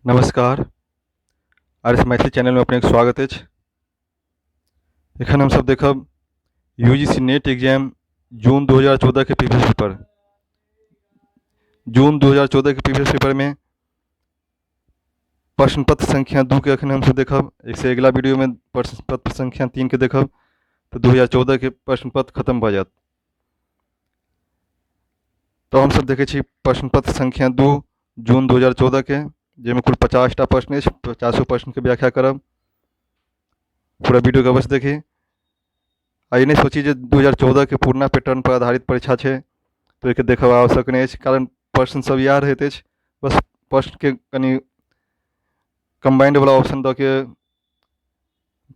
नमस्कार, R S Maithili चैनलमे अपनेके स्वागत अछि। एखन हमसभ देखब U G C NET exam जून 2014 के प्रीवियस पेपर। जून 2014 के प्रीवियस पेपरमे प्रश्न पत्र संख्या 2 के एखन हमसभ देखब। एहिसँ अगिला वीडियोमे प्रश्न पत्र संख्या 3 के देखब तऽ 2014 के प्रश्न पत्र खतम भऽ जायत। तऽ हमसभ देखै छी प्रश्न पत्र संख्या 2 जून 2014 के, जाहिमे कुल 50टा प्रश्न अछि। 50 प्रश्नके व्याख्या करब। पूरा वीडियोके अवश्य देखी। आ ई नहि सोची जे 2014 के पुरना पैटर्न पर आधारित परीक्षा छै तऽ ओहिके देखब आवश्यक नहि अछि, कारण प्रश्न सब इएह रहैत अछि। बस प्रश्नके कनि कम्बाइंड वाला ऑप्शन दऽ के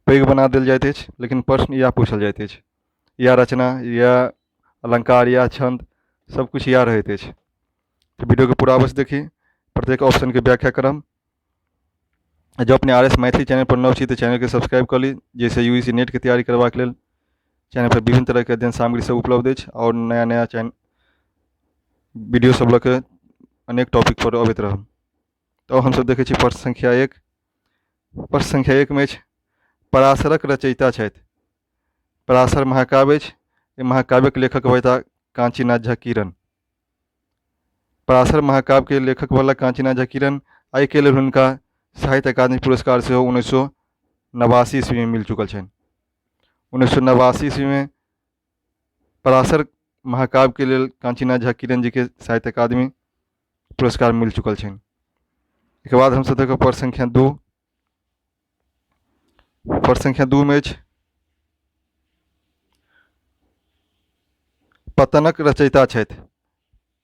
पैघ बना देल जाइत अछि, लेकिन प्रश्न इएह पूछल जाइत अछि। इएह रचना, इएह अलङ्कार, इएह छन्द, सबकिछु इएह रहैत अछि। तऽ वीडियोके पूरा अवश्य देखी, प्रत्येक ऑप्शनके व्याख्या करब। जँ अपने आर एस मैथिली चैनल पर नव छी तऽ चैनलके सब्सक्राइब कऽ ली, जाहिसँ यू जी सी नेटके तैयारी करबाक लेल चैनल पर विभिन्न तरहके अध्ययन सामग्री सब उपलब्ध अछि आओर नया नया चैन वीडियो सब लऽ कऽ अनेक टॉपिक पर अबैत रहब। तऽ हमसब देखै छी प्रश्न संख्या 1। प्रश्न संख्या 1 मे अछि, पराशरक रचयिता छथि। पराशर महाकाव्य अछि, एहि महाकाव्यक लेखक होयता काञ्चीनाथ झा किरण। पराशर महाकाव्यके लेखक भेला काञ्चीनाथ झा किरण। एहिके लेल हुनका साहित्य अकादमी पुरस्कार सेहो 1989 ईस्वीमे मिल चुकल छनि। 1989 ईस्वीमे पराशर महाकाव्यके लेल काञ्चीनाथ झा किरण जीके साहित्य अकादमी पुरस्कार मिल चुकल छनि। एहिके बाद हमसभ देखब प्रश्न संख्या 2। प्रश्न संख्या 2 मे अछि, पतनक रचयिता छथि।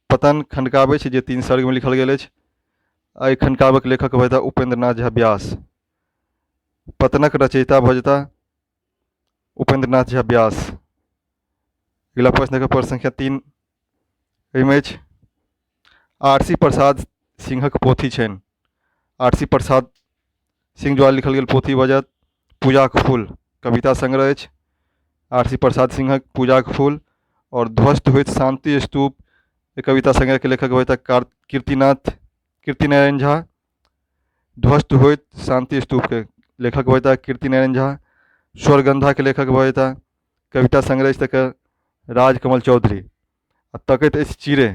पतन खण्डकाव्य अछि जे 3 सर्गमे लिखल गेल अछि। एहि खण्डकाव्यक लेखक भऽ जेताह उपेन्द्रनाथ झा व्यास। पतनक रचयिता भऽ जेताह उपेन्द्रनाथ झा व्यास। अगिला प्रश्न देखब प्रश्न संख्या 3। एहिमे अछि, आर सी प्रसाद सिंहक पोथी छनि। आर सी प्रसाद सिंह द्वारा लिखल गेल पोथी भऽ जायत पूजाक फूल, कविता संग्रह अछि आर सी प्रसाद सिंहक पूजाक फूल। आओर ध्वस्त होइत शान्ति स्तूप कविता संग्रहके लेखक होइत कीर्तिनारायण झा। ध्वस्त होइत शान्ति स्तूपके लेखक होइता कीर्तिनारायण झा। स्वरगंधाके लेखक भऽ जेता कविता संग्रह अछि तकर राजकमल चौधरी। आ तकैत अछि चिड़ै,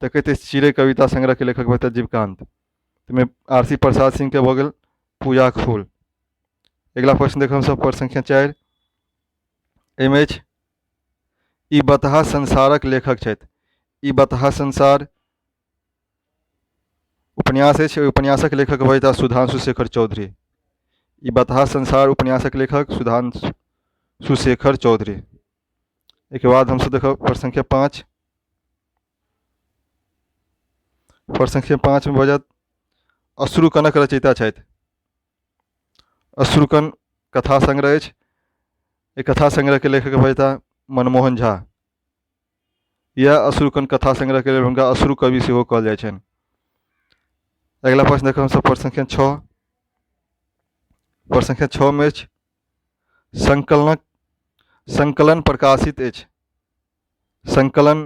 तकैत अछि चिड़ै कविता संग्रहके लेखक भऽ जेता जीवकान्त। ताहिमे आर सी प्रसाद सिंहके भऽ गेल पूजाक फूल। अगिला प्रश्न देखब हमसभ प्रश्न संख्या 4। एहिमे अछि, ई बतहा संसारक लेखक छथि। ई बतहा संसार उपन्यास अछि, ओहि उपन्यासक लेखक भऽ जेताह सुधांशु शेखर चौधरी। ई बतहा संसार उपन्यासक लेखक सुधांशु शेखर चौधरी। एहिके बाद हमसभ देखब प्रश्न संख्या 5। प्रश्न संख्या 5 मे भऽ जायत अश्रुकणक रचयिता छथि। अश्रुकण कथा संग्रह अछि, एहि कथा संग्रहके लेखक भऽ जेताह मनमोहन झा। इएह अश्रुकण कथा संग्रहके लेल हुनका अश्रु कवि सेहो कहल जाइ छनि। अगिला प्रश्न देखब हमसभ प्रश्न संख्या 6। प्रश्न संख्या 6 मे अछि, संकलन प्रकाशित अछि। संकलन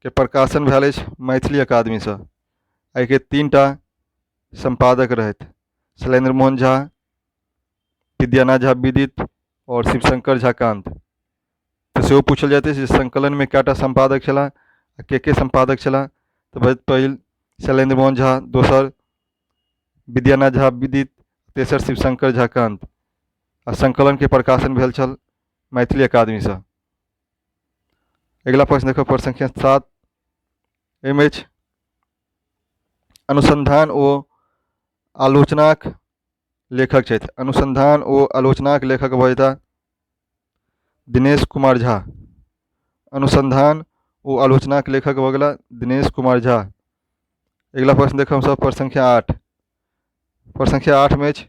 के प्रकाशन भेल अछि मैथिली अकादमीसँ। एहिके 3टा सम्पादक रहथि, शैलेन्द्र मोहन झा, विद्यानाथ झा विदित आओर शिवशंकर झा कान्त। तऽ सेहो पूछल जाइत अछि जे संकलनमे कएटा सम्पादक छलाह आ के के सम्पादक छलाह। तऽ पहिल शैलेन्द्र मोहन झा, दोसर विद्यानाथ झा विदित, तेसर शिवशंकर झा कान्त। आ संकलनके प्रकाशन भेल छल मैथिली अकादमीसँ। अगिला प्रश्न देखब प्रश्न संख्या 7। एहिमे अछि, अनुसंधान ओ आलोचनाक लेखक छथि। अनुसंधान ओ आलोचनाक लेखक भऽ जेताह दिनेश कुमार झा। अनुसंधान ओ आलोचनाक लेखक भऽ गेला दिनेश कुमार झा। अगिला प्रश्न देखब हमसभ प्रश्न संख्या 8। प्रश्न संख्या 8 मे अछि,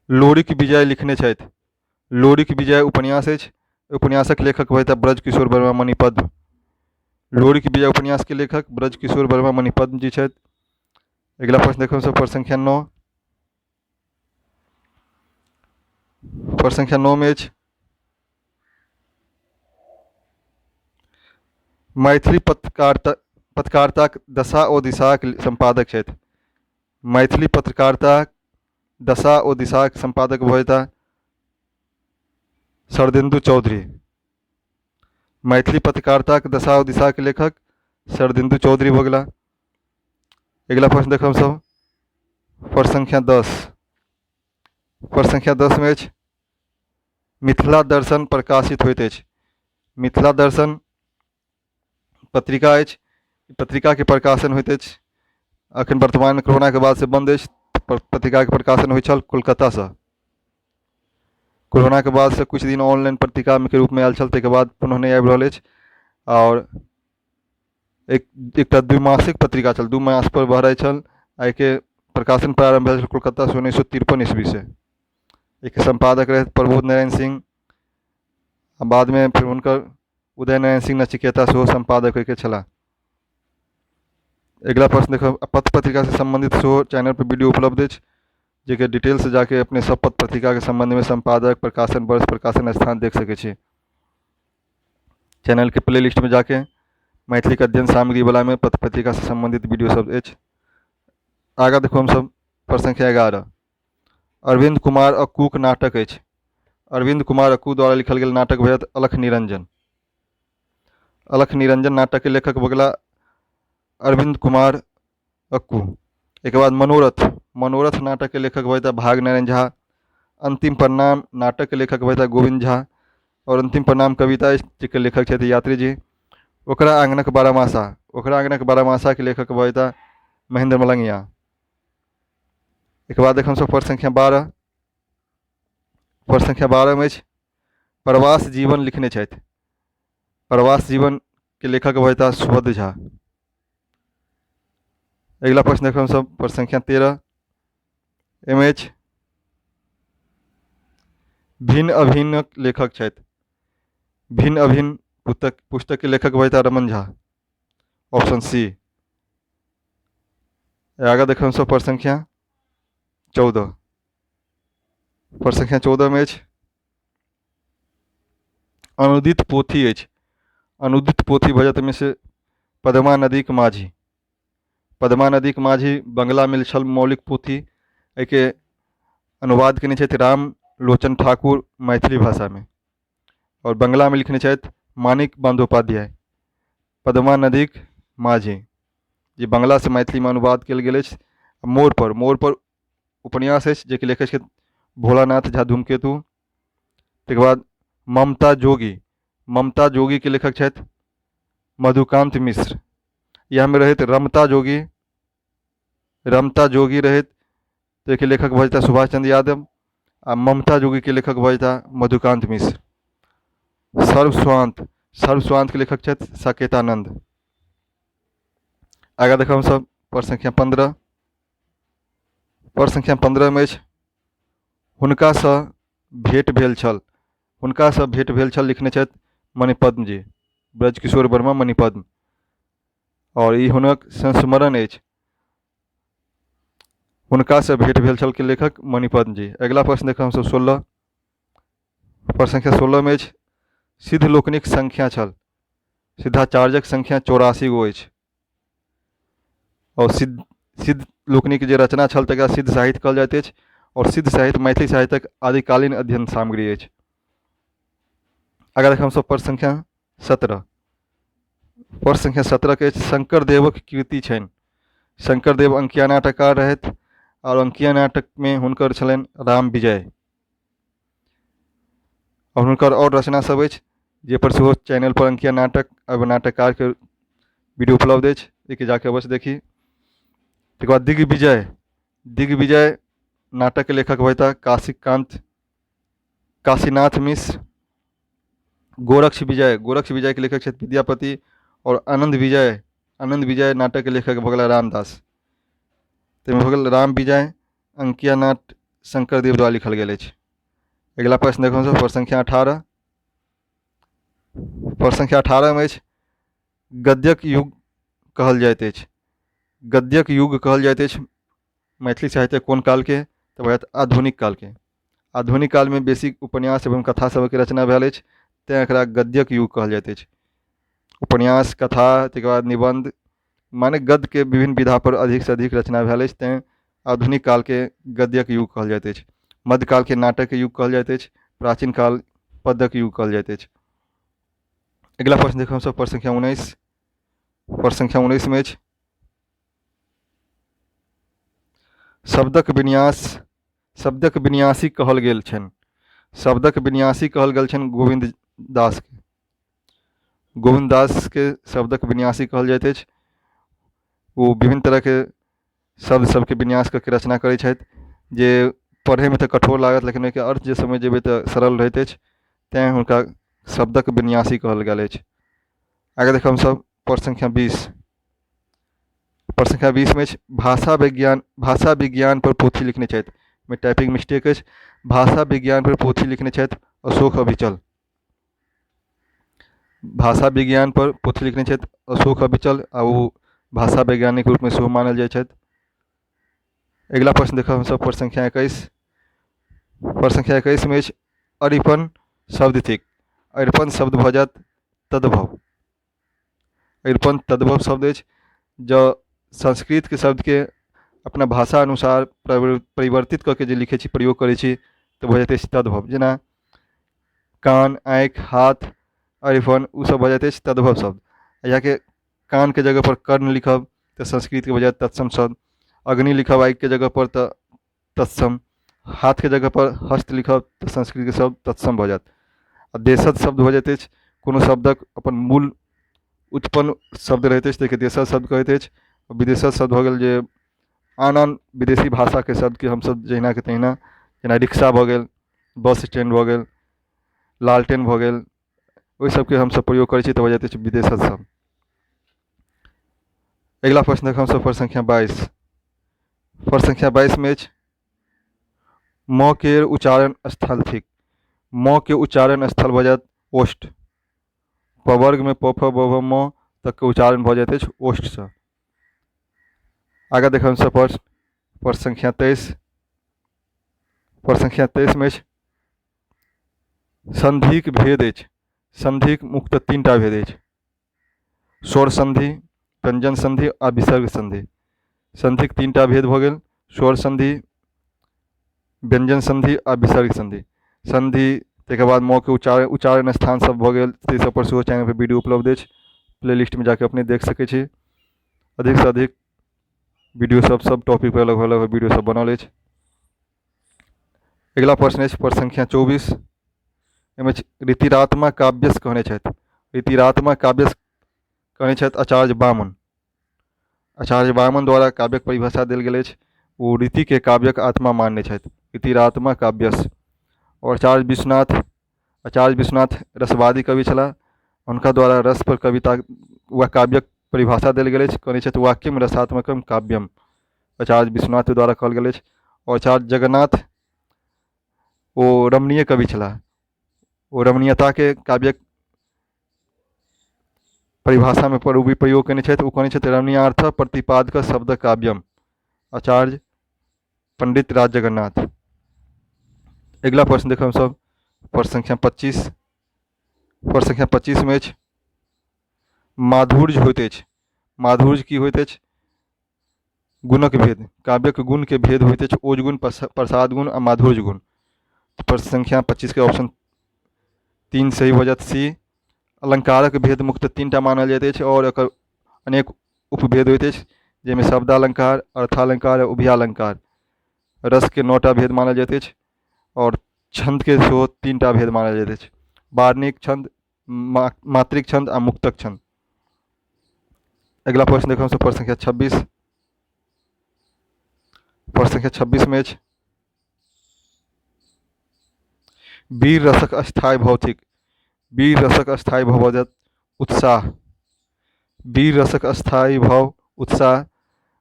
लोरिक विजय लिखने छथि। लोरिक विजय उपन्यास अछि, उपन्यासक लेखक भऽ जेताह ब्रजकिशोर वर्मा मणिपद्म। लोरिक विजय उपन्यासके लेखक ब्रजकिशोर वर्मा मणिपद्म जी छथि। अगिला प्रश्न देखब हमसभ प्रश्न संख्या 9। प्रश्न संख्या 9 मे अछि, मैथिली पत्रकारिताक दशा ओ दिशाक सम्पादक छथि। मैथिली पत्रकारिता दशा ओ दिशाक सम्पादक भऽ जेताह शरदिन्दु चौधरी। मैथिली पत्रकारिताक दशा ओ दिशाके लेखक शरदिन्दु चौधरी भऽ गेलाह। अगिला प्रश्न देखब हमसभ प्रश्न संख्या 10। प्रश्न संख्या 10 मे अछि मिथिला दर्शन प्रकाशित होइत अछि। मिथिला दर्शन पत्रिका अछि, पत्रिकाके प्रकाशन होइत अछि। अखन वर्तमानमे कोरोनाके बादसँ बन्द अछि। पत्रिकाके प्रकाशन होइ छल कोलकातासँ। कोरोनाके बादसँ किछु दिन ऑनलाइन पत्रिकाके रूपमे आयल छल, ताहिके बाद पुनः नहि आबि रहल अछि। आओर एकटा द्विमासिक पत्रिका छल, 2 मासपर बहराइ छल। एहिके प्रकाशन प्रारम्भ भेल छल कोलकातासँ 1953 ईस्वीसँ। एहिके सम्पादक रहथि प्रबोध नारायण सिंह आ बादमे फेर हुनकर उदय नारायण सिंह नचिकेता सेहो सम्पादक ओहिके छलाह। अगिला प्रश्न देखब। पत्र पत्रिकासँ सम्बन्धित सेहो चैनल पर वीडियो उपलब्ध अछि, जाहिके डिटेलसँ जाके अपने सब पत्र पत्रिकाके सम्बन्धमे सम्पादक, प्रकाशन वर्ष, प्रकाशन स्थान देख सकै छी। चैनलके प्ले लिस्टमे जाके मैथिलीके अध्ययन सामग्री वलामे पत्र पत्रिकासँ सम्बन्धित वीडियो सब अछि। आगाँ देखू हमसब प्रश्न संख्या 11। अरविन्द कुमार अक्कूक नाटक अछि। अरविन्द कुमार अक्कू द्वारा लिखल गेल नाटक भऽ जायत अलख निरंजन। अलख निरंजन नाटकके लेखक भऽ गेला अरविन्द कुमार अक्कू। एहिके बाद मनोरथ, मनोरथ नाटकके लेखक भऽ जेता भागनारायण झा। अंतिम प्रणाम नाटकके लेखक भऽ जेता गोविन्द झा। आओर अंतिम प्रणाम कविता अछि जाहिके लेखक छथि यात्री जी। ओकरा आङ्गनक बारहमासा, ओकरा आङ्गनक बारहमासाके लेखक भऽ जेता महेन्द्र मलंगिया। एहिके बाद देखब हमसभ प्रश्न संख्या 12। प्रश्न संख्या 12 मे अछि प्रवास जीवन लिखने छथि। प्रवास जीवनके लेखक भऽ जेता सुभद्र झा। अगिला प्रश्न देखब हमसभ प्रश्न संख्या 13। एहिमे अछि भिन्न अभिन्नक लेखक छथि। भिन्न अभिन्न पुस्तकके लेखक भऽ जेता रमण झा, ऑप्शन सी। आगाँ देखब हमसभ प्रश्न संख्या 14। प्रश्न संख्या 14 मे अछि अनुदित पोथी अछि। अनुदित पोथी भऽ जायत एहिमे से पद्मा नदीक माझी। पद्मा नदीक माझी बंगलामे छल मौलिक पोथी। एहिके अनुवाद केने छथि राम लोचन ठाकुर मैथिली भाषामे आओर बंगलामे लिखने छथि माणिक बंदोपाध्याय। पद्मा नदीक माझी जे बंगलासँ मैथिलीमे अनुवाद कयल गेल अछि। मोड़ पर, मोड़ पर उपन्यास अछि जेकि लेखक छथि भोलानाथ झा धूमकेतु। तकर बाद ममता जोगी, ममता जोगीके लेखक छथि मधुकान्त मिश्र। इएहमे रहैत रमता जोगी, रमता जोगी रहैत तऽ एहिके लेखक भऽ जेताह सुभाष चन्द्र यादव आ ममता जोगीके लेखक भऽ जेताह मधुकान्त मिश्र। सर्वस्वांत, सर्वस्वांतके लेखक छथि साकेतानन्द। आगाँ देखब हमसभ प्रश्न संख्या 15। प्रश्न संख्या 15 मे अछि हुनकासँ भेँट भेल छल। हुनकासँ भेँट भेल छल लिखने छथि मणिपद्म जी, ब्रजकिशोर वर्मा मणिपद्म। आओर ई हुनक संस्मरण अछि। हुनकासँ भेँट भेल छल के लेखक मणिपद्म जी। अगिला प्रश्न देखब हमसभ 16। प्रश्न संख्या 16 मे अछि सिद्ध लोकनिक संख्या छल। सिद्धाचार्यक संख्या 84 गो अछि। आओर सिद्ध लोकनिक जे रचना छल तकरा सिद्ध साहित्य कहल जाइत अछि आओर सिद्ध साहित्य मैथिली साहित्यक आदिकालीन अध्ययन सामग्री अछि। अगर हमसभ प्रश्न संख्या 17। प्रश्न संख्या 17 के अछि शंकर देवक कृति छनि। शंकर देव अंकिया नाटककार रहथि आओर अंकिया नाटकमे हुनकर छलनि राम विजय। आओर हुनकर आओर रचना सब अछि जे पर सेहो चैनल पर अंकिया नाटक एवं नाटककारके वीडियो उपलब्ध अछि, एहिके जाके अवश्य देखी। तकर बाद दिग्विजय, दिग्विजय नाटकके लेखक भऽ काशीकान्त काशीनाथ मिश्र। गोरक्ष विजय, गोरक्ष विजयके लेखक छथि विद्यापति। आओर आनन्द विजय, आनन्द विजय नाटकके लेखक भऽ गेला रामदास। ताहिमे भऽ गेल राम विजय अंकिया नाट शंकरदेव द्वारा लिखल गेल अछि। अगिला प्रश्न देखू हमसभ प्रश्न संख्या 18। प्रश्न संख्या 18 मे अछि गद्यक युग कहल जाइत अछि। गद्यक युग कहल जाइत अछि मैथिली साहित्यक कोन कालके? तऽ भऽ जायत आधुनिक कालके। आधुनिक कालमे बेसी उपन्यास एवं कथा सभक रचना भेल अछि, तेँ एकरा गद्यक युग कहल जाइत अछि। उपन्यास, कथा, ताहिके बाद निबन्ध, माने गद्यके विभिन्न विधापर अधिकसँ अधिक रचना भेल अछि, तेँ आधुनिक कालके गद्यक युग कहल जाइत अछि। मध्यकालके नाटकके युग कहल जाइत अछि। प्राचीन काल पद्यक युग कहल जाइत अछि। अगिला प्रश्न देखब हमसभ प्रश्न संख्या 19। प्रश्न संख्या 19 मे अछि, शब्दक विन्यास, शब्दक विन्यासी कहल गेल छनि। शब्दक विन्यासी कहल गेल छनि गोविन्द दासके। गोविन्द दासके शब्दक विन्यासी कहल जाइत अछि। ओ विभिन्न तरहके शब्द सबके विन्यास कऽ के रचना करै छथि, जे पढ़ैमे तऽ कठोर लागत, लेकिन ओहिके अर्थ जे समझि जेबै तऽ सरल रहैत अछि। तेँ हुनका शब्दक विन्यासी कहल गेल अछि। आगे देखब हमसभ प्रश्न संख्या 20। प्रश्न संख्या 20 मे अछि, भाषा विज्ञान, भाषा विज्ञान पर पोथी लिखने छथि। मे टाइपिंग मिस्टेक अछि। भाषा विज्ञान पर पोथी लिखने छथि अशोक अविचल। भाषा विज्ञान पर पोथी लिखने छथि अशोक अविचल, आ ओ भाषा वैज्ञानिक रूपमे सेहो मानल जाइ छथि। अगिला प्रश्न देखब हमसभ प्रश्न संख्या 21। प्रश्न संख्या 21 मे अछि, अरिपन शब्द थिक। अरिपन शब्द भऽ जायत तद्भव। अरिपन तद्भव शब्द अछि। जँ संस्कृतके शब्दके अपना भाषा अनुसार परिवर्तित कऽ के जे लिखै छी, प्रयोग करै छी, तऽ भऽ जाइत अछि तद्भव। जेना कान, आँखि, हाथ, अरिपन, ओसभ भऽ जाइत अछि तद्भव शब्द। यहाँके कानके जगहपर कर्ण लिखब तऽ संस्कृतके भऽ जायत तत्सम शब्द। अग्नि लिखब आगिके जगहपर तऽ तत्सम। हाथके जगहपर हस्त लिखब तऽ संस्कृतके शब्द तत्सम भऽ जायत। आ देशज शब्द भऽ जाइत अछि कोनो शब्दक अपन मूल उत्पन्न शब्द रहैत अछि, ताहिके देशज शब्द कहैत अछि। विदेशज शब्द भऽ गेल जे आन आन विदेशी भाषाके शब्दके हमसभ जहिनाके तहिना, जेना रिक्शा भऽ गेल, बस स्टैंड भऽ गेल, लालटेन भऽ गेल, ओहि सबके हमसभ प्रयोग करै छी तऽ भऽ जाइत अछि विदेशज शब्द। अगिला प्रश्न देखब हमसभ प्रश्न संख्या 22। प्रश्न संख्या 22 मे अछि, म केर उच्चारण स्थल थिक। म के उच्चारण स्थल भऽ जायत ओष्ठ। पवर्गमे प फ ब भ म तकके उच्चारण भऽ जाइत अछि ओष्ठसँ। आगाँ देखब हमसभ प्रश्न, प्रश्न संख्या 23। प्रश्न संख्या 23 मे अछि, सन्धिक भेद अछि। सन्धिक मुख्यतः 3 टा भेद अछि, स्वर सन्धि, व्यञ्जन सन्धि आ विसर्ग सन्धि। सन्धिक 3 टा भेद भऽ गेल, स्वर सन्धि, व्यञ्जन सन्धि आ विसर्ग सन्धि। सन्धि, ताहिके बाद मके उच्चारण, उच्चारण स्थान सब भऽ गेल, ताहि सब पर सेहो चैनल पर वीडियो उपलब्ध अछि। प्लेलिस्टमे जाके अपने देख सकै छी। अधिकसँ अधिक वीडियो सब, सब टॉपिक पर लगभग लगभग वीडियो सब बनल अछि। अगिला प्रश्न अछि प्रश्न संख्या 24। एहिमे रीतिरात्मा काव्यस कहने छथि। रीतिरात्मा काव्यस कहने छथि आचार्य वामन। आचार्य वामन द्वारा काव्यक परिभाषा देल गेल अछि। ओ रीतिके काव्यक आत्मा मानने छथि, रीतिरात्मा काव्यस। आओर आचार्य विश्वनाथ, आचार्य विश्वनाथ रसवादी कवि छलाह। हुनका द्वारा रस पर कविता वा काव्यक परिभाषा देल गेल अछि। कहने छथि, वाक्यम रसात्मकम काव्यम, आचार्य विश्वनाथ द्वारा कहल गेल अछि। आओर आचार्य जगन्नाथ, ओ रमणीय कवि छलाह। ओ रमणीयताके काव्यक परिभाषामे पर भी प्रयोग कयने छथि। ओ कहने छथि, रमणीयार्थ प्रतिपादक शब्द काव्यम, आचार्य पंडित राज जगन्नाथ। अगिला प्रश्न देखब हमसभ प्रश्न संख्या 25। प्रश्न संख्या 25 मे अछि, माधुर्य होइत अछि। माधुर्य की होइत अछि? गुणक भेद। काव्यक गुणके भेद होइत अछि ओज गुण, प्रसाद गुण आ माधुर्य गुण। प्रश्न संख्या 25 के ऑप्शन 3 सही भऽ जायत, सी। अलङ्कारक भेद मुख्यतः 3 टा मानल जाइत अछि आओर एकर अनेक उपभेद होइत अछि, जाहिमे शब्दालङ्कार, अर्थालङ्कार आ उभयालङ्कार। रसके 9 टा भेद मानल जाइत अछि आओर छन्दके सेहो 3 टा भेद मानल जाइत अछि, वार्णिक छन्द, मात्रिक छन्द आ मुक्तक छन्द। अगिला प्रश्न देखब हमसभ प्रश्न संख्या 26। प्रश्न संख्या 26 मे अछि, वीर रसक स्थायी भाव थिक। वीर रसक स्थायी भाव भऽ जायत उत्साह। वीर रसक स्थायी भाव उत्साह।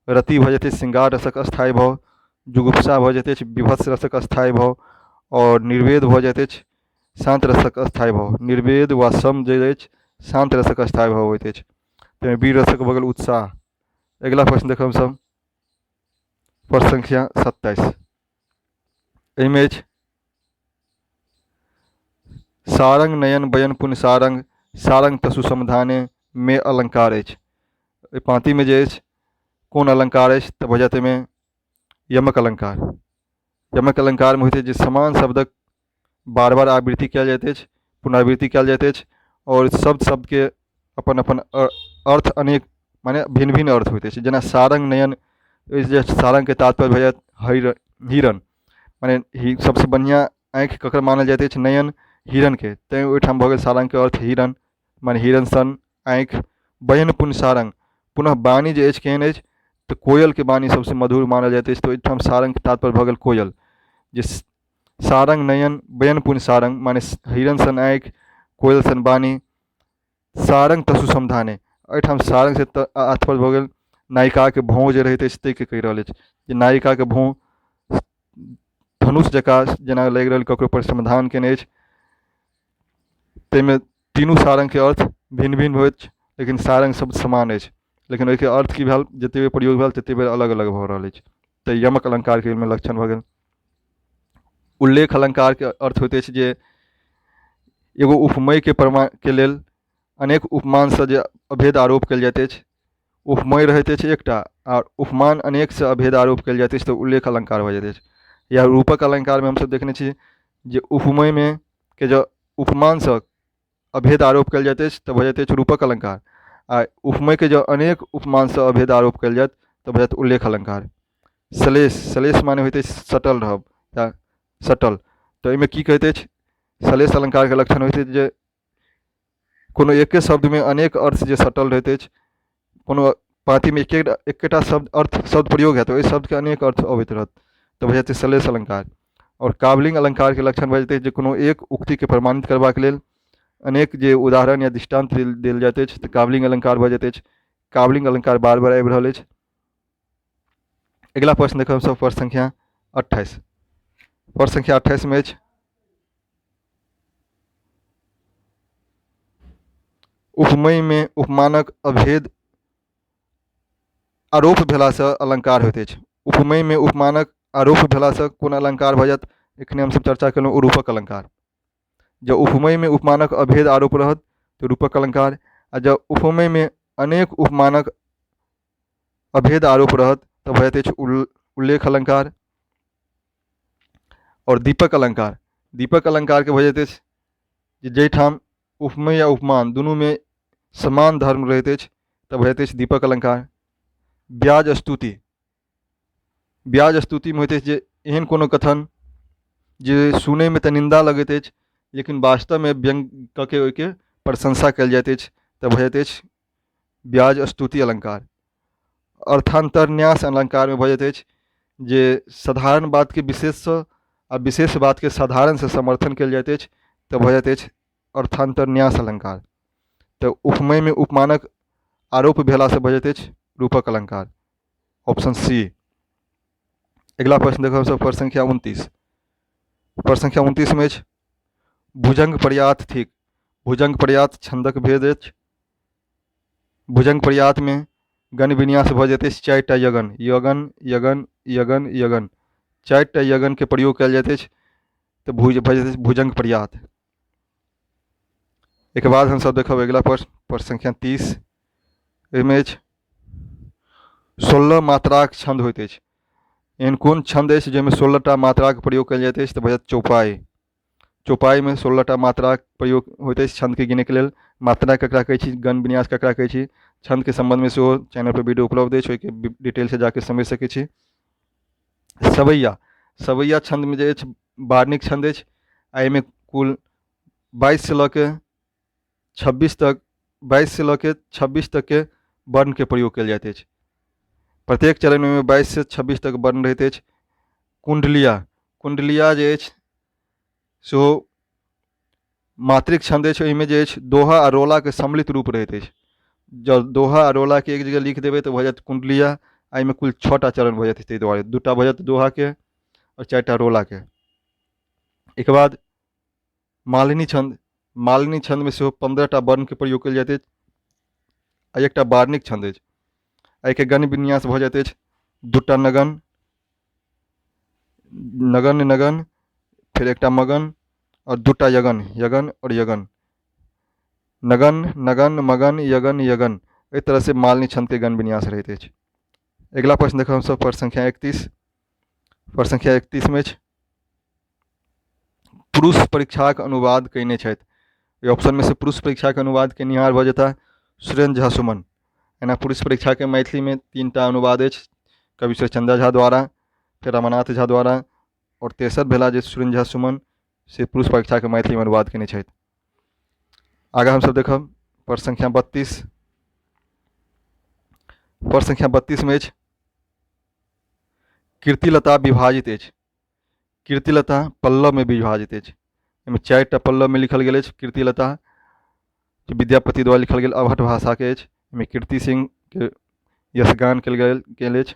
रति भऽ जेतै श्रृंगार रसक स्थायी भाव। जुगुप्सा भऽ जाइत अछि विभत्स रसक स्थायी भाव। आओर निर्वेद भऽ जाइत अछि शान्त रसक स्थायी भाव। निर्वेद वा सम जे अछि, शान्त रसक स्थायी भाव होइत अछि। ताहिमे वीर रसक भऽ गेल उत्साह। अगिला प्रश्न देखब हमसभ प्रश्न संख्या 27। एहिमे अछि, सारंग नयन बयन पुन सारंग, सारंग तसु समाधाने मे अलङ्कार अछि। एहि पाँतिमे जे अछि, कोन अलङ्कार अछि? तऽ भऽ जायत एहिमे यमक अलङ्कार। यमक अलङ्कारमे होइत अछि जे समान शब्दक बार बार आवृत्ति कयल जाइत अछि, पुनरावृत्ति कयल जाइत अछि आओर शब्द शब्दके अपन अपन अर्थ अनेक मने भिन्न भिन्न अर्थ होइत अछि। जेना सारङ्ग नयन, जे सारङ्गके तात्पर्य भऽ जायत हिरण, मने सबसँ बढ़िआँ आँखि ककर मानल जाइत अछि? नयन हिरणके। तैँ ओहिठाम भऽ गेल सारङ्गके अर्थ हिरण, मने हिरण सन आँखि। बयन पुन सारङ्ग, पुनः वाणी जे अछि केहन अछि? तऽ कोयलके वाणी सबसँ मधुर मानल जाइत अछि। तऽ ओहिठाम सारङ्गके तात्पर्य भऽ गेल कोयल। जे सारङ्ग नयन बयन पुन सारङ्ग, माने हिरण सन आँखि, कोयल सन वाणी। सारङ्ग तसु समधाने, एहिठाम सारङ्गसँ तात्पर्य भऽ गेल नायिकाके भौँ जे रहैत अछि ताहिके कहि रहल अछि जे नायिकाके भौँ धनुष जकाँ जेना लागि रहल ककरो पर समाधान केने अछि। ताहिमे तीनू सारङ्गके अर्थ भिन्न भिन्न होइत अछि, लेकिन सारङ्ग शब्द समान अछि, लेकिन ओहिके अर्थ की भेल, जतेक बेर प्रयोग भेल ततेक बेर अलग अलग भऽ रहल अछि। तऽ यमक अलङ्कारके ओहिमे लक्षण भऽ गेल। उल्लेख अलङ्कारके अर्थ होइत अछि जे एगो उपमेयके प्रमाणके लेल अनेक उपमानसँ जे अभेद आरोप कयल जाइत अछि। उपमेय रहैत अछि एकटा आ उपमान अनेकसँ अभेद आरोप कयल जाइत अछि, तऽ उल्लेख अलङ्कार भऽ जाइत अछि। या रूपक अलङ्कारमे हमसभ देखने छी जे उपमेयमे के जँ उपमानसँ अभेद आरोप कयल जाइत अछि तऽ भऽ जाइत अछि रूपक अलङ्कार, आ उपमेयके जँ अनेक उपमानसँ अभेद आरोप कयल जायत तऽ भऽ जायत उल्लेख अलङ्कार। श्लेष, श्लेष माने होइत अछि सटल रहब या सटल। तऽ एहिमे की कहैत अछि? श्लेष अलङ्कारके लक्षण होइत अछि जे कोनो एके शब्दमे अनेक अर्थ जे सटल रहैत अछि, कोनो पाँतिमे एकेटा शब्द अर्थ शब्द प्रयोग हैत, ओहि शब्दके अनेक अर्थ अबैत रहत, तऽ भऽ जेतै श्लेष अलङ्कार। आओर कावलिंग अलङ्कारके लक्षण भऽ जेतै जे कोनो एक उक्तिके प्रमाणित करबाक लेल अनेक जे उदाहरण या दृष्टान्त देल जाइत अछि, तऽ कावलिंग अलङ्कार भऽ जाइत अछि। कावलिंग अलङ्कार बार बार आबि रहल अछि। अगिला प्रश्न देखब हमसभ प्रश्न संख्या 28। प्रश्न संख्या 28 मे अछि उपमेयमे उपमानक अभेद आरोप भेलासँ अलङ्कार होइत अछि। उपमेयमे उपमानक आरोप भेलासँ कोन अलङ्कार भऽ जायत? एखने हमसभ चर्चा केलहुँ, रूपक अलङ्कार। जँ उपमेयमे उपमानक अभेद आरोप रहत तऽ रूपक अलङ्कार, आ जँ उपमेयमे अनेक उपमानक अभेद आरोप रहत तऽ भऽ जाइत अछि उल्लेख अलङ्कार। आओर दीपक अलङ्कार, दीपक अलङ्कारके भऽ जाइत अछि जे जाहिठाम उपमेय आ उपमान दुनूमे समान धर्म रहैत अछि तऽ भऽ जाइत अछि दीपक अलङ्कार। ब्याज स्तुति, ब्याज स्तुतिमे होइत अछि जे एहन कोनो कथन जे सुनैमे तऽ निन्दा लगैत अछि, लेकिन वास्तवमे व्यङ्ग कऽ के ओहिके प्रशंसा कयल जाइत अछि, तऽ भऽ जाइत अछि ब्याज स्तुति अलङ्कार। अर्थान्तरन्यास अलङ्कारमे भऽ जाइत अछि जे साधारण बातके विशेषसँ आ विशेष बातके साधारणसँ समर्थन कयल जाइत अछि, तऽ भऽ जाइत अछि अर्थान्तरन्यास अलङ्कार। तऽ उपमेयमे उपमानक आरोप भेलासँ भऽ जाइत अछि रूपक अलङ्कार, ऑप्शन सी। अगिला प्रश्न देखब हमसभ प्रश्न संख्या 29। प्रश्न संख्या 29 मे अछि भुजंग प्रयात थिक। भुजंग प्रयात छन्दक भेद अछि। भुजंग प्रयातमे गण विन्यास भऽ जाइत अछि 4टा यगन, यगन यगन यगन यगन, 4टा यगनके प्रयोग कयल जाइत अछि तऽ भऽ जाइत अछि भुजंग प्रयात। एहिके बाद हमसभ देखब अगिला प्रश्न, प्रश्न संख्या 30। एहिमे अछि 16 मात्राक छन्द होइत अछि। एहन कोन छन्द अछि जाहिमे 16टा मात्राक प्रयोग कयल जाइत अछि? तऽ भऽ जायत चौपाइ। चौपाइमे 16टा मात्राक प्रयोग होइत अछि छन्दके गिनैके लेल। मात्रा ककरा कहै छी, गण विन्यास ककरा कहै छी, छन्दके सम्बन्धमे सेहो चैनलपर वीडियो उपलब्ध अछि, ओहिके डिटेलसँ जाके समझि सकै छी। सवैया, सवैया छन्दमे जे अछि वार्णिक छन्द अछि आ एहिमे कुल 22 से लऽ के 26 तक, 22 से लऽ के 26 तकके वर्णके प्रयोग कयल जाइत अछि। प्रत्येक चरणमे 22 से 26 तक वर्ण रहैत अछि। कुण्डलिया, कुण्डलिया जे अछि सेहो मात्रिक छन्द अछि। ओहिमे जे अछि दोहा आ रोलाके सम्मिलित रूप रहैत अछि। जँ दोहा आ रोलाके एक जगह लिख देबै तऽ भऽ जायत कुण्डलिया आ एहिमे कुल 6टा चरण भऽ जाइत अछि। ताहि दुआरे 2टा भऽ जायत दोहाके आओर 4टा रोलाके। एहिके बाद मालिनी छन्द, मालिनी छन्दमे सेहो 15टा वर्णके प्रयोग कयल जाइत अछि आ एकटा वार्णिक छन्द अछि। एहिके गण विन्यास भऽ जाइत अछि 2टा नगन, नगन नगन, फेर एकटा मगन आओर 2टा यगन, यगन आओर यगन, नगन नगन मगन यगन यगन, एहि तरहसँ मालिनी छन्दके गण विन्यास रहैत अछि। अगिला प्रश्न देखब हमसभ प्रश्न संख्या 31। प्रश्न संख्या 31 मे अछि, पुरुष परीक्षाक अनुवाद कयने छथि। एहि ऑप्शनमे से पुरुष परीक्षाके अनुवाद केनिहार भऽ जेताह सुरेन्द्र झा सुमन। एना पुरुष परीक्षाके मैथिलीमे 3टा अनुवाद अछि, कविश्वर चंदा झा द्वारा, फेर रमानाथ झा द्वारा, आओर तेसर भेला जे सुरेन्द्र झा सुमन से पुरुष परीक्षाके मैथिलीमे अनुवाद केने छथि। आगाँ हमसभ देखब प्रश्न संख्या 32। प्रश्न संख्या 32मे अछि, कीर्तिलता विभाजित अछि। कीर्तिलता पल्लवमे विभाजित अछि। एहिमे 4टा पल्लवमे लिखल गेल अछि। कीर्तिलता जे विद्यापति द्वारा लिखल गेल अवहट्ठ भाषाके अछि। एहिमे कीर्ति सिंहके यशगान कयल गेल अछि।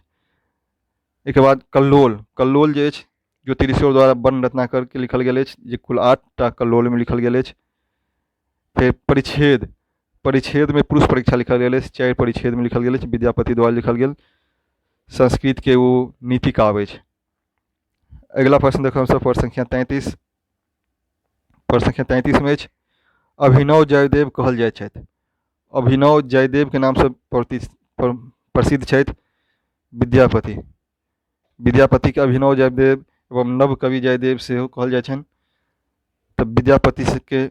एहिके बाद कल्लोल, कल्लोल जे अछि ज्योतिरीश्वर द्वारा वर्ण रत्नाकरके लिखल गेल अछि, जे कुल 8टा कल्लोलमे लिखल गेल अछि। फेर परिच्छेद, परिच्छेदमे पुरुष परीक्षा लिखल गेल अछि, 4 परिच्छेदमे लिखल गेल अछि, विद्यापति द्वारा लिखल गेल संस्कृतके ओ नीति काव्य अछि। अगिला प्रश्न देखब हमसभ प्रश्न संख्या 33। प्रश्न संख्या 33मे अछि, अभिनव जयदेव कहल जाइत छथि। अभिनव जयदेवके नामसँ प्रसिद्ध छथि विद्यापति। विद्यापतिके अभिनव जयदेव एवं नव कवि जयदेव सेहो कहल जाइ छनि। तऽ विद्यापतिके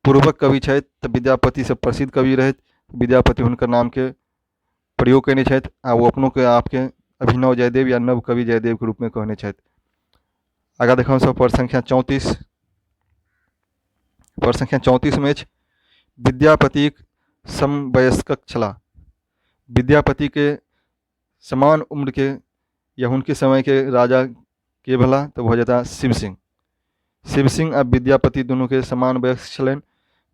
पूर्वक कवि छथि, तऽ विद्यापतिसँ प्रसिद्ध कवि रहथि। विद्यापति हुनकर नामके प्रयोग कयने छथि आ ओ अपनोके आपके अभिनव जयदेव या नव कवि जयदेवके रूपमे कहने छथि। आगाँ देखब हमसभ प्रश्न संख्या 34। प्रश्न संख्या 34मे अछि, विद्यापतिक समवयस्कक छलाह। विद्यापतिके समान उम्रके या हुनके समयके राजा के भेलाह? तऽ भऽ जेताह शिव सिंह। शिव सिंह आ विद्यापति दुनूके समान वयस्क छलनि।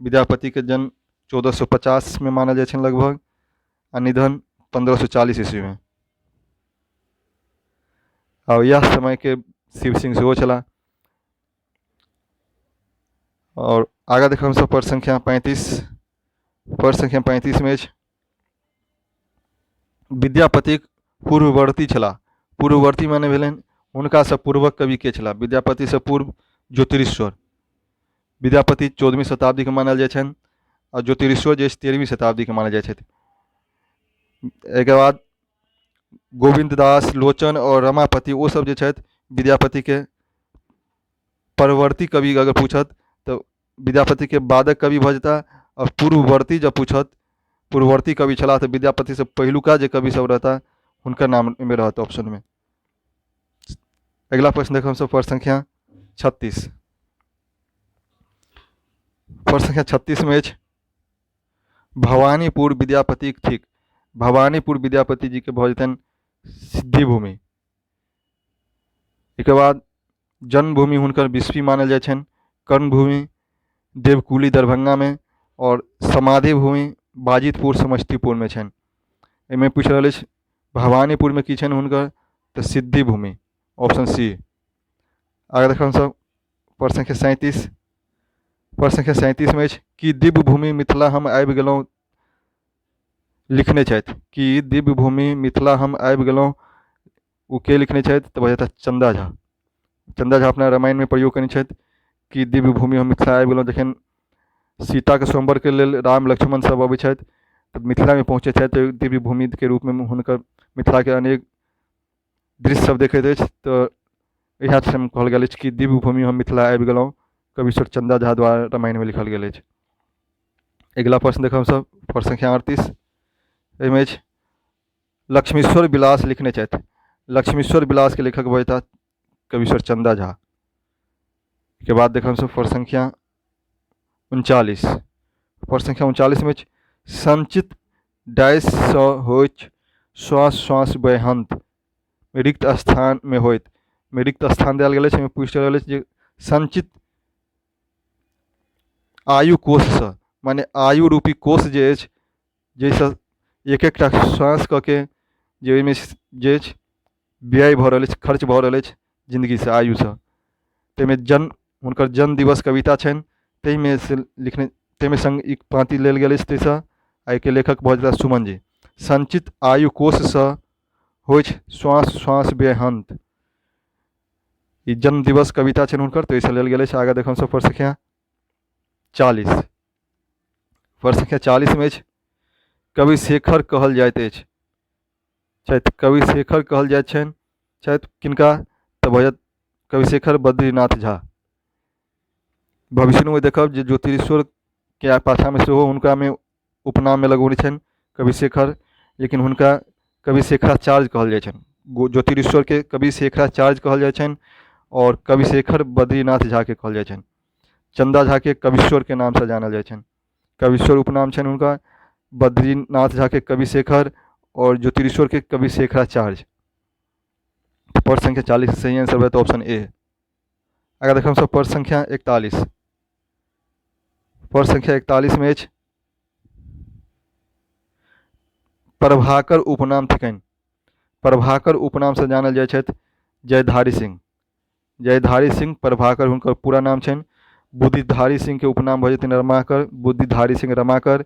विद्यापतिके जन्म 1450मे मानल जाइ छनि लगभग, आ निधन 1540 ईस्वीमे। आ इएह समयके शिव सिंह सेहो छलाह। आओर आगाँ देखब हमसभ प्रश्न संख्या 35। प्रश्न संख्या 35मे अछि, विद्यापतिक पूर्ववर्ती छलाह। पूर्ववर्ती माने भेलनि हुनकासँ पूर्वक कवि के छलाह? विद्यापतिसँ पूर्व ज्योतिरीश्वर। विद्यापति 14वीं शताब्दीके मानल जाइ छनि आ ज्योतिरीश्वर जे 13वीं शताब्दीके मानल जाइ छथि। एहिके बाद गोविन्द दास, लोचन आओर रमापति ओ सब जे छथि विद्यापतिके परवर्ती कवि अगर पूछत तऽ विद्यापतिके बादक कवि भऽ जेताह, आओर पूर्ववर्ती जँ पूछत पूर्ववर्ती कवि छलाह तऽ विद्यापतिसँ पहिलुका जे कवि सब रहता हुनकर नाम एहिमे रहत ऑप्शनमे। अगिला प्रश्न देखब हमसभ प्रश्न संख्या 36। प्रश्न संख्या 36मे अछि, भवानीपुर विद्यापतिक थिक। भवानीपुर विद्यापति जीके भऽ जेतनि सिद्धिभूमि। एहिके बाद जन्मभूमि हुनकर बिस्फी मानल जाइ छनि, कर्मभूमि देवकुली दरभंगामे, आओर समाधि भूमि बाजितपुर समस्तीपुरमे छनि। एहिमे पूछि रहल अछि भवानीपुरमे की छनि हुनकर, तऽ सिद्धि भूमि, ऑप्शन सी। आगे देखब हमसभ प्रश्न संख्या 37। प्रश्न संख्या 37मे अछि, कि दिव्य भूमि मिथिला हम आबि गेलहुँ लिखने छथि। कि दिव्य भूमि मिथिला हम आबि गेलहुँ ओ के लिखने छथि? तऽ भऽ जेताह चन्दा झा। चन्दा झा अपना रामायणमे प्रयोग कयने छथि कि दिव्य भूमि हम मिथिला आबि गेलहुँ। जखन सीताके स्वयंवरके लेल राम लक्ष्मण सब अबै छथि तऽ मिथिलामे पहुँचै छथि, तऽ दिव्य भूमिके रूपमे हुनकर मिथिलाके अनेक दृश्य सब देखैत अछि। तऽ इएह ठाम कहल गेल अछि कि दिव्य भूमि हम मिथिला आबि गेलहुँ, कवीश्वर चन्दा झा द्वारा रामायणमे लिखल गेल अछि। अगिला प्रश्न देखब हमसभ प्रश्न संख्या 38। एहिमे अछि लक्ष्मीश्वर विलास लिखने छथि। लक्ष्मीश्वर विलासके लेखक भऽ जेताह कवीश्वर चन्दा झा। के बाद देखब हमसभ प्रश्न संख्या 39। प्रश्न संख्या 39मे अछि, संचित डाइससँ होइत श्वास श्वास व्यहन्त रिक्त स्थानमे होइत। रिक्त स्थान देल गेल अछि, एहिमे पूछि रहल अछि जे संचित आयु कोषसँ, माने आयु रूपी कोष जे अछि, जाहिसँ एक एकटा श्वास कऽ के जे ओहिमे जे अछि व्यय भऽ रहल अछि, खर्च भऽ रहल अछि जिन्दगीसँ, आयुसँ, ताहिमे जन्म हुनकर जन्म दिवस कविता छनि ताहिमे से लिखने, ताहिमे सङ्ग एक पाँति लेल गेल अछि ताहिसँ। आ एहिके लेखक भऽ जेताह सुमन जी। संचित आयु कोषसँ होइछ श्वास श्वास बेहन्त, ई जन्म दिवस कविता छनि हुनकर, तऽ एहिसँ लेल गेल अछि। आगाँ देखब हमसभ प्रश्न संख्या 40। प्रश्न संख्या 40मे अछि, कवि शेखर कहल जाइत अछि छथि। कवि शेखर कहल जाइत छनि छथि किनका? तऽ भऽ जायत कविशेखर बद्रीनाथ झा। भविष्यमे देखब जे ज्योतिरीश्वरके पाछाँमे सेहो हुनकामे उपनाममे लगौने छनि कविशेखर, लेकिन हुनका कविशेखराचार्य कहल जाइ छनि। ज्योतिरीश्वरके कविशेखराचार्य कहल जाइ छनि आओर कविशेखर बद्रीनाथ झाके कहल जाइ छनि। चन्दा झाके कविश्वरके नामसँ जानल जाइ छनि, कविश्वर उपनाम छनि हुनका। बद्रीनाथ झाके कविशेखर आओर ज्योतिरीश्वरके कविशेखराचार्य। प्रश्न संख्या 40 सही आंसर भऽ ऑप्शन ए। अगर देखब हमसभ प्रश्न संख्या 41, प्रश्न संख्या 41 मे अछि प्रभाकर उपनाम थिकनि। प्रभाकर उपनामसँ जानल जाइ छथि जयधारी सिंह। जयधारी सिंह प्रभाकर हुनकर पूरा नाम छनि। बुद्धिधारी सिंहके उपनाम भऽ जेतनि रमाकर, बुद्धिधारी सिंह रमाकर,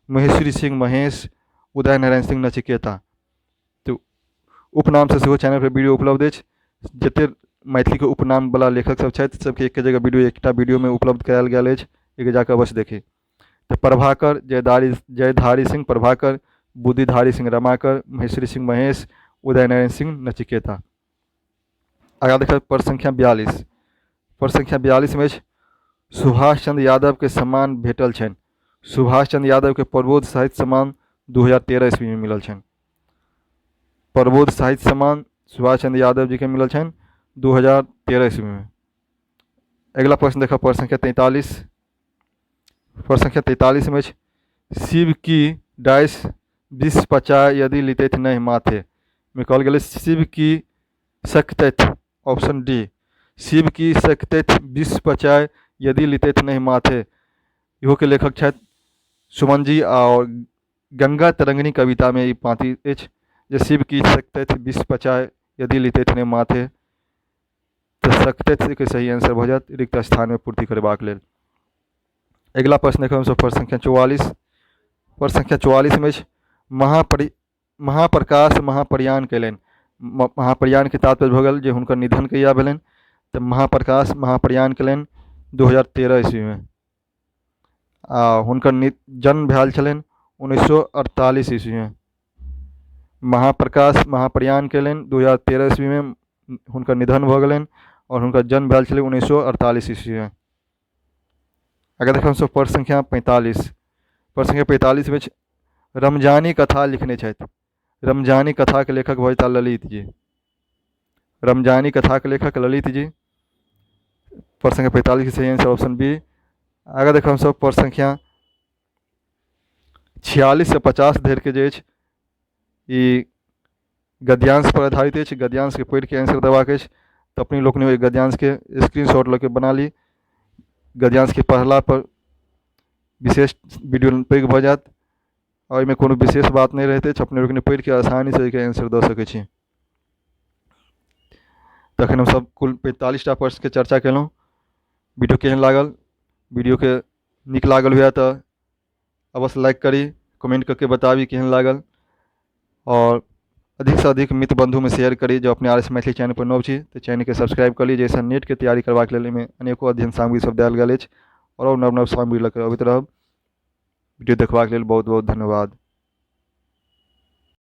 महेश्वरी सिंह महेश, उदय नारायण सिंह नचिकेता। तऽ उपनामसँ सेहो चैनलपर वीडियो उपलब्ध अछि। जतेक मैथिलीके उपनामवला लेखक सब छथि सबके एके जगह वीडियो एकटा वीडियोमे उपलब्ध करायल गेल अछि, एहिके जाकऽ अवश्य देखी। तऽ प्रभाकर, जयधारी, जयधारी सिंह प्रभाकर, बुद्धिधारी सिंह रमाकर, महेश्वरी सिंह महेश, उदय नारायण सिंह नचिकेता। आगाँ देखब प्रश्न संख्या 42। प्रश्न संख्या 42 मे अछि सुभाष चंद्र यादव के सम्मान भेटल छनि। सुभाष चंद्र यादव के प्रबोध साहित्य सम्मान 2013 ईस्वी में मिलल छनि। प्रबोध साहित्य सम्मान सुभाष चंद्र यादव जी के मिलल छनि 2013 ईस्वी में। अगिला प्रश्न देखब प्रश्न संख्या 43। प्रश्न संख्या 43 में अछि शिव की डाइस विष पचाय यदि लितथि नहि माथे में कहल गेलै शिव की सकतथि, ऑप्शन डी शिव की सकतथि विष पचाय यदि लितथि नहि माथे। इहो के लेखक छथि सुमन जी आओर गंगा तरंगिणी कविता में ई पाँति अछि जे शिव की सकतथि विष पचाय यदि लितथि नहि माथे। तऽ सकतथि के सही आंसर भऽ जायत रिक्त स्थानमे पूर्ति करबाक लेल। अगिला प्रश्न देखब हमसभ प्रश्न संख्या 44। प्रश्न संख्या 44 मे अछि महाप्रकाश महाप्रयाण कयलनि। महाप्रयाणके तात्पर्य भऽ गेल जे हुनकर निधन कहिया भेलनि, तऽ महाप्रकाश महाप्रयाण कयलनि 2013 ईस्वीमे आ हुनकर जन्म भेल छलनि 1948 ईस्वीमे। महाप्रकाश महाप्रयाण कयलनि 2013 ईस्वीमे, हुनकर निधन भऽ गेलनि आओर हुनकर जन्म भेल छलै 1948 ईस्वीमे। अगर देखब हमसभ प्रश्न संख्या 45। प्रश्न संख्या 45 मे रमजानी कथा लिखने छथि। रमजानी कथाके लेखक भऽ जेताह ललित जी। रमजानी कथाके लेखक ललित जी। प्रश्न संख्या 45 के सही आंसर ऑप्शन बी। आगाँ देखब हमसभ प्रश्न संख्या 46 से 50 धरिके जे अछि ई गद्यांश पर आधारित अछि। गद्यांशके पढ़िके आंसर देबाक अछि, तऽ अपने लोकनि ओहि गद्यांशके स्क्रीनशॉट लऽ के बना ली। गद्यांशके पढ़ला पर विशेष वीडियो पैघ भऽ जायत आओर एहिमे कोनो विशेष बात नहि रहैत अछि, अपने लोकनि पढ़िके आसानीसँ एहिके आंसर दऽ सकै छी। तखन हमसभ कुल 45 टा प्रश्नके चर्चा केलहुँ। वीडियो केहन लागल? वीडियोके नीक लागल हुए तऽ अवश्य लाइक करी, कमेंट कऽ के बताबी केहन लागल आओर अधिकसँ अधिक मित्र बन्धुमे शेयर करी। जँ अपने आर एस मैथिली चैनल पर नव छी तऽ चैनलके सब्सक्राइब कऽ ली, जाहिसँ नेटके तैयारी करबाक लेल एहिमे अनेको अध्ययन सामग्री सब देल गेल अछि आओर नव नव सामग्री लऽ कऽ अबैत रहब। वीडियो देखबाक लेल बहुत बहुत धन्यवाद।